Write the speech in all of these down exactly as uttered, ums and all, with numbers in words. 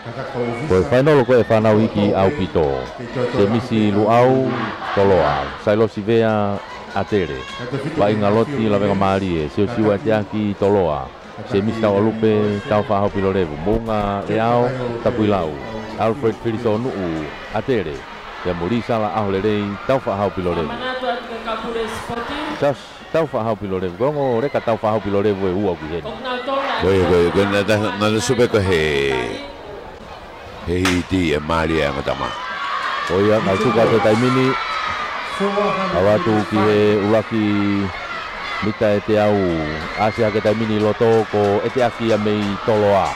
Ko e fainolo ko e fānau iiki ʻaupito. Semisi Luʻau, Toloa. Sailosi Vea, ʻAtele. Vaʻingaloti Lavengamālie, Siosiua ʻEteaki, Toloa. Semisi Tauʻalupe, Taufaʻahaʻupilolevu. Moʻunga ʻEao, Takuilau. Alfred Filisonuʻu, ʻAtele. Pea mo Lisala ʻAholelei, Taufaʻahaʻupilolevu. Sas, Taufaʻahaʻupilolevu. Ko e ongo leka Taufaʻahaʻupilolevu ʻe ua ʻoku ʻi heni. Ko e, ko e, ko e, na, na, na, na supe ko he, he hiti ʻe mālie ʻa e ongo tama. Ko ia, nau tuku atu he taimi ni. ʻAlu atu ki he ʻuluaki mita ʻe teau, ʻasi hake he taimi ni ʻi loto ko ʻEteaki ia mei Toloa.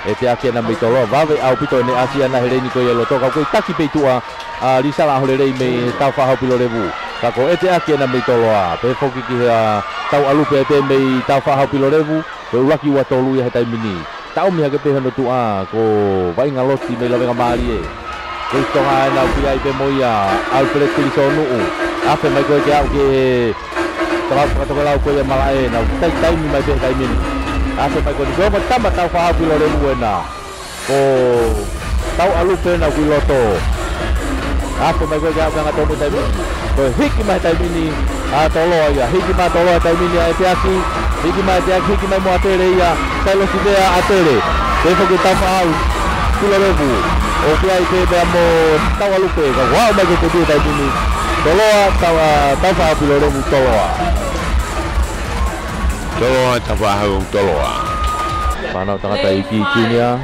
ʻEteaki ena mei Toloa, vave ʻaupito ʻene ʻasi ʻana he leini ko ia ʻi loto, ka ʻoku kei taki pē ʻi tuʻa ʻa Lisala ʻAholelei mei Taufaʻahaʻupilolevu. Ka ko ʻEteaki ena mei Toloa, pehē foki ki he, ʻa, Tauʻalupe pē mei Taufaʻahaʻupilolevu, ko e ʻuluaki ua tolu ia he taimi ni. Taʻomi hake pē hono tuʻa ko Vaʻingaloti mei Lavengamālie. Ko Tonga ena ʻoku ʻi ai pē mo ia, Alfred Filisonuʻu. Afe mai ko ē ke aʻu ki he tokau fakatokelau ko ia malaʻe, nau taitaimi mai pē he taimi ni. Afe mai ko eni ko e ongo tama Taufaʻahaʻupilolevu ena. Ko Tauʻalupe ena ʻoku ʻi loto. Afe mai ko ē ke aʻu ki he hangatonu he taimi ni. Ko e hiki mai he taimi ni ʻa Toloa ia. Hiki mai Toloa he taimi ni ʻa ʻEteaki. Hiki mai ʻEteaki, hiki mai mo ʻAtele ia. Sailosi Vea, ʻAtele. Pehē foki Taufaʻahaʻupilolevu. ʻOku ʻi ai pē pea mo Tauʻalupe. Ka ʻoku aʻu mai ki he tepi he taimi ni. Toloa, Tau-, ʻa, Taufaʻahaʻupilolevu, Toloa. Toloa, Taufaʻahaʻu, Toloa. Fānau tangata iiki Junior.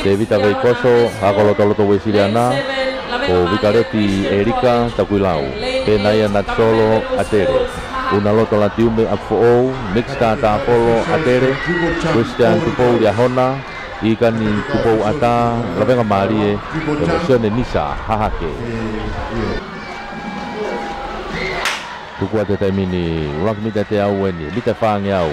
Tēvita Veikoso, Haʻakolotoloto Uēsiliana. Ko Vikaleti ʻElika, Takuilau. Penaia Natisolo, ʻAtele. ʻUnaloto Latiume, ʻApifoʻou. Nixta Tafolo, ʻAtele. Christian Tupou, Liahona. ʻIkani Tupouata, Lavengamālie. Pea mo Sione Nisa, Hahake. Tuku atu he taimi ni, ʻuluaki mita ʻe teau eni, mita ʻe fāngeau.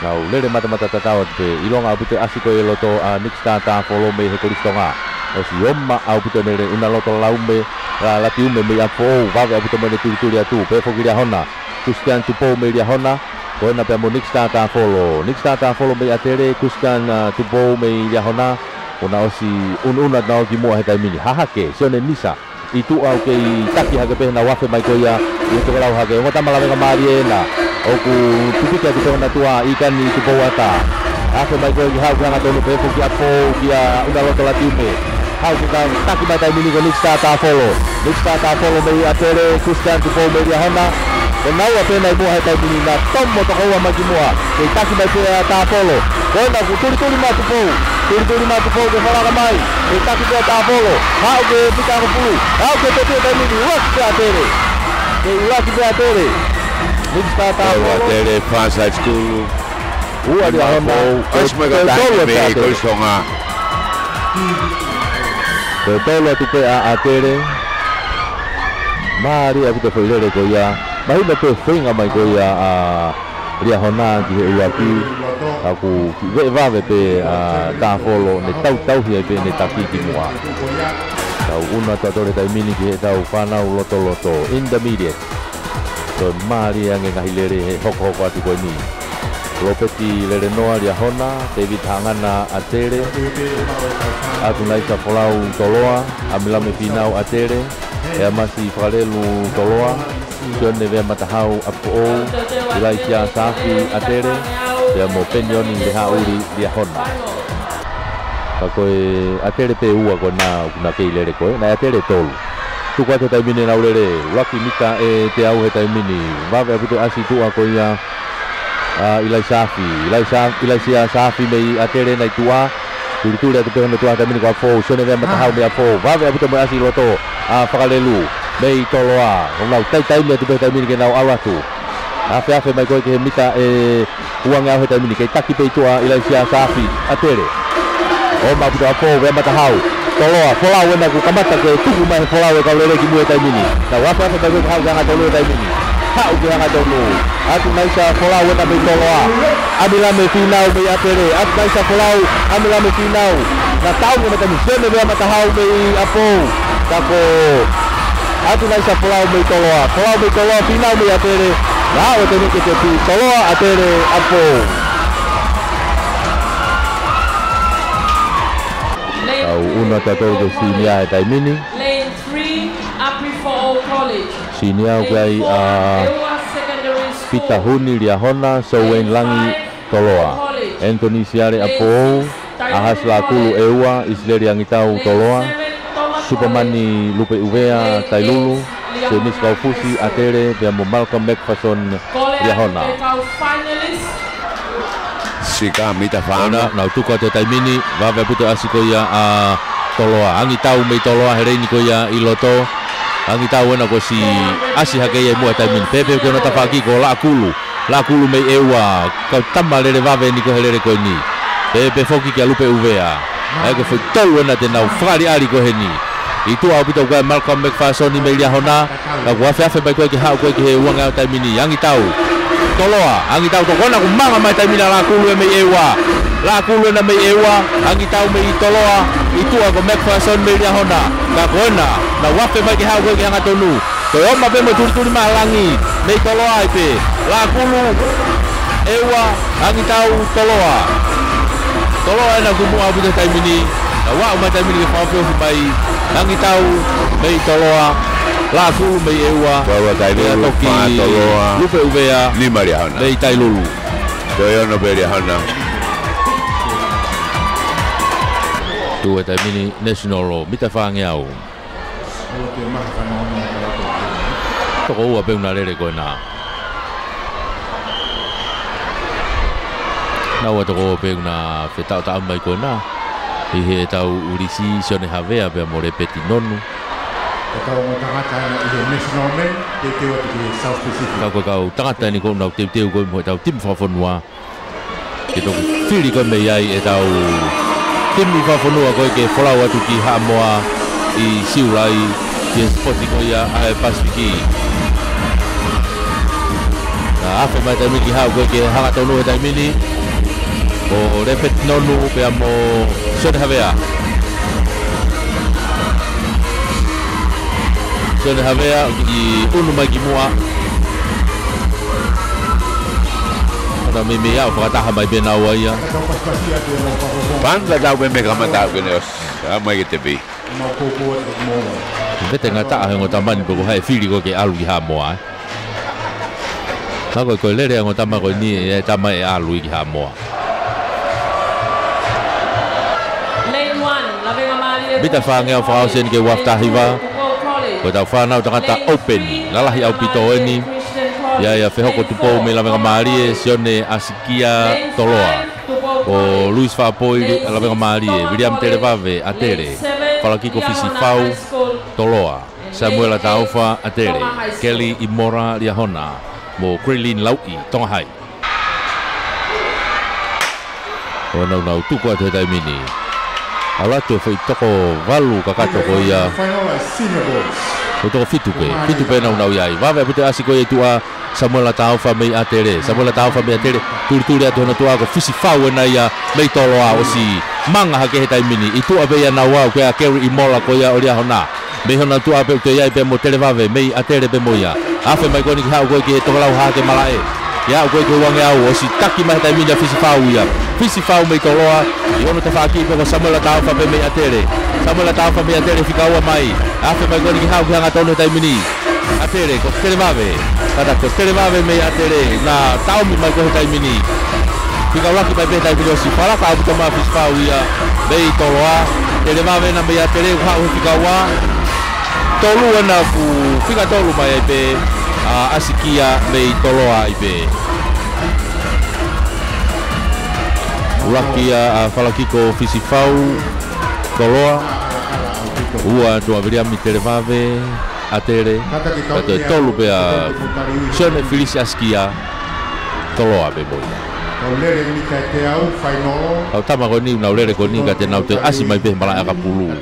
Nau lele matamata tatau atu pē, ʻilonga ʻaupito e ʻasi ko ē ʻi loto ʻa Nixta Tafolo mei he Kolisi Tonga. ʻOsi ʻoma ʻaupito ʻene lele, ʻUnaloto Laume, ʻa, Latiume mei ʻApifoʻou, vave ʻaupito mo ʻene tulituli atu, pehē foki Liahona, Christian Tupou mei Liahona, ko ena pea mo Nixta Tafolo. Nixta Tafolo mei ʻAtele, Christian, ʻa, Tupou mei Liahona, ʻoku na ʻosi ʻunuʻunu atu ʻo nau ki muʻa he taimi ni. Hahake, Sione Nisa, ʻi tuʻa ʻoku kei taki hake pē, nau afe mai ko ia ʻi he tokelau hake. Ongo tama Lavengamālie ena ʻoku pipiki atu pē hono tuʻa, ʻIkani Tupouata. Afe mai ko ē ke haʻu ki he hangatonu, pehē foki ʻApifoʻou kia ʻUnaloto Latiume. Haʻu ke ka taki mai he taimi ni ko Nixta Tafolo. Nixta Tafolo mei ʻAtele, Christian Tupou mei Liahona. Ko naua pē ena ʻi muʻa he taimi ni, na tomo tokoua mai ki muʻa. Kei taki mai pē ʻa Tafolo. Ko ena kuo tulituli mai Tupou. Tulituli mai Tupou ke falala mai. Kei taki pē ʻa Tafolo. Haʻu ki he mita hongofulu. Haʻu ki he tepi he taimi ni. ʻUluaki pē ʻa ʻAtele. Kei ʻuluaki pē ʻa ʻAtele. Nixta Tafolo. ʻAtele, fā side school. Ua Liahona. ʻOsi mai ko e taha mei ʻAtele. Kolisi Tonga. Ko e tolu atu pē ʻa ʻAtele. Mālie ʻaupito e foʻi lele ko ia. Mahino pē feinga mai ko ia ʻa Liahona ki he ʻuluaki. Ka ʻoku kiʻi veʻe vave pē ʻa Tafolo, ne tautauhi ai pē ʻene taki ki muʻa. Tau ʻunu atu ʻo tole taimi ni ki heʻetau fānau lotoloto, intermediate. Ko e mālie ange e ngaahi lele he hokohoko atu ko eni. Lopeti Lelenoa Liahona, David Haʻangana ʻAtele, ʻAtunaisa Folau Toloa, ʻAmilame Fīnau ʻAtele, ʻEamasi Fakalelu Toloa, Sione Veamatahau ʻApifoʻou, ʻIlaisiā Saafi ʻAtele, pea mo Penioni Lehaʻuli Liahona. Ka ko e ʻAtele pē ua ko ena ʻoku na kei lele ko ē, naʻe ʻAtele tolu. Tuku atu he taimi ni nau lele, ʻuluaki mita ʻe teau he taimi ni, vave ʻaupito e ʻasi ʻi tuʻa ko ia ʻa ʻIlaisiā Saafi, ʻIlaisiā, ʻIlaisiā Saafi mei ʻAtele ena ʻi tuʻa, tulituli atu pē hono tuʻa he taimi ni ko ʻApifoʻou, Sione Veamatahau mei ʻApifoʻou, vave ʻaupito mo e ʻasi ʻi loto ʻa Fakalelu mei Toloa, ʻoku nau taitaimi atu pē he taimi ni ke nau ʻalu atu. Afeafe mai ko ē ki he mita ʻe uangeau he taimi ni, kei taki pē ʻi tuʻa ʻIlaisiā Saafi, ʻAtele. ʻOma ʻaupito ʻa ʻApifoʻou, Veamatahau. Toloa, folau ena kuo kamata ke tuku mai he folau e kau lele ki mui he taimi ni. Nau afeafe mai ko ē ke haʻu ki he hangatonu he taimi ni. Haʻu ki he hangatonu. ʻAtunaisa folau ena mei Toloa. ʻAmilame Fīnau mei ʻAtele. ʻAtunaisa folau, ʻAmilame Fīnau. Na taʻomi mai he taimi ni, Sione Veamatahau mei ʻApifoʻou. Ka ko ʻAtunaisa folau mei Toloa. Folau mei Toloa, Fīnau mei ʻAtele. Na ʻomi e taimi ki he tepi, Toloa, ʻAtele, ʻApifoʻou. Una tatau ko e senior he taimi ni. Lane three, Apri Foʻou College. Senior ʻoku ʻi ai ʻa Pita Huni Liahona, Souen Langi Toloa, Anthony Siale ʻApifoʻou, ʻAhasi Lakulu ʻEua, ʻIsileli Angitau Toloa, Supamani Lupe ʻUvea Tailulu, Semisi Kaufusi ʻAtele, pea mo Malcolm McPherson Liahona. Sika mita fā ono. Nau tuku atu he taimi ni, vave ʻaupito ʻasi ko ia ʻa Toloa. Angitau mei Toloa he leini ko ia ʻi loto. Angitau ena kuo ʻosi ʻasi hake ia ʻi muʻa he taimi ni. Pēpē ki hono tafaʻaki ko Lakulu. Lakulu mei ʻEua. Kau tama lele vave eni ko e he lele ko eni. Pēpē foki kia Lupe ʻUvea. ʻA ia ko e foʻi tolu ena te nau fakaʻaliʻali ko eni. ʻI tuʻa ʻaupito ko ia Malcolm McPherson mei Liahona. Ka kuo afeafe mai ko ē ke haʻu ko ē ki he uangeau taimi ni. Angitau. Toloa. Angitau tokona kuo manga mai taimi ni ʻa Lakulu ē mei ʻEua. Lakulu ena mei ʻEua. Angitau mei Toloa. ʻI tuʻa ko McPherson mei Liahona. Ka ko ena. Nau afe mai ke haʻu ko ē ki he hangatonu. Ko e ʻomai pē mo e tulituli malangi. Mei Toloa ai pē. Lakulu. ʻEua. Angitau Toloa. Toloa ena kuo muʻa ʻaupito he taimi ni. Nau aʻu mai taimi ni ke fakaofiofi mai. Angitau mei Toloa. Lakulu mei ʻEua. Toloa Tailulu, pea toki fā Toloa, Lupe ʻUvea, nima Liahona. Mei Tailulu. Toe ono pē Liahona. Tuʻu he taimi ni National mita fāngeau. Toko ua pē ʻoku na lele ko ena. Naua toko ua pē ʻoku na fetaʻotaʻo mai ko ena. ʻI heʻetau ʻulisi Sione Havea pea mo Lepeti Nonu. Ko e tau ongo tangata ena ʻi he national men, teuteu atu ki he South Pacific. Ka ko e kau tangata eni ʻoku nau teuteu ko ē mo ʻetau timi fakafonua. Ke toki fili ko ē mei ai ʻetau timi fakafonua ko ē ke folau atu ki Haʻamoa ʻi Siulai, ki he sipoti ko ia ʻa e Pasifiki. Na afe mai taimi ki haʻu ko ē ki he hangatonu he taimi ni. Ko Lepeti Nonu pea mo Sione Havea. Sione Havea ʻoku ʻunu mai ki muʻa. Ka meimei aʻu fakataha mai pē naua ia. Panga tau pē mei kamata au ke ne ʻosi. Ka mai ke te pei. Vete ngataʻa he ongo tama ni pe ko hai ʻe fili ko ē ke ʻalu ki Haʻamoa, ē. Ka ko e, ko e lele ʻa e ongo tama ko eni, ʻe tama ʻe ʻalu ia ki Haʻamoa. Mita fāngeau fakaʻosi eni ki he uaafe taha hiva. Ko ʻetau fānau tangata open, lalahi ʻaupito eni. ʻI ai ʻa Fehoko Tupou mei Lavengamālie, Sione ʻAsikia Toloa. Ko Luis Faʻapoi Lavengamālie, Viliami Televave ʻAtele, Falakiko Fisifau Toloa. Samuela Taufa ʻAtele, Kelly ʻImola Liahona, mo Grilin Lauʻi Tonga Hai. ʻO nau nau tuku atu he taimi ni. ʻAlu atu e foʻi toko valu kakato ko ia. Foʻi toko fitu pē, fitu pē nau nau ʻi ai. Vave ʻaupito ʻasi ko ia ʻi tuʻa Samuela Taufa mei ʻAtele. Samuela Taufa mei ʻAtele, tulituli atu hono tuʻa ko Fisifau ena ia mei Toloa ʻosi manga hake he taimi ni. ʻI tuʻa pē ia naua ko ia Kelly ʻImola ko ia ʻo Liahona. Mei hono tuʻa pē ʻoku toe ʻi ai pē mo Televave, mei ʻAtele pē mo ia. Afe mai ko eni ke haʻu ko ē ki he tokelau hahake malaʻe. Ke haʻu ko ē ki he uangeau, ʻosi taki mai he taimi ni ʻa Fisifau ia. Fisifau mei Toloa, ʻi hono tafaʻaki pē ko Samuela Taufa pē mei ʻAtele. Samuela Taufa mei ʻAtele fika ua mai. Afe mai ko eni ke haʻu ki he hangatonu he taimi ni. ʻAtele, ko Televave. Kātaki ko Televave mei ʻAtele, na taomi mai ko ē he taimi ni. Fika ʻuluaki mai pē he taimi ni ʻosi falaka ʻaupito mai ʻa Fisifau ia mei Toloa. Televave ena mei ʻAtele, ʻoku haʻu he fika ua. Tolu ena ʻoku fika tolu mai ai pē ʻa ʻAsikia mei Toloa ai pē. ʻUluaki ia ʻa Falakiko Fisifau, Toloa. Ua atu ʻa Viliami Televave, ʻAtele. Ka toe tolu pē ʻa Sione Filisi ʻAsikia, Toloa pē mo ia. Kau tama ko eni, nau lele ko eni, ka te nau toe ʻasi mai pē he malaʻe ʻakapulu.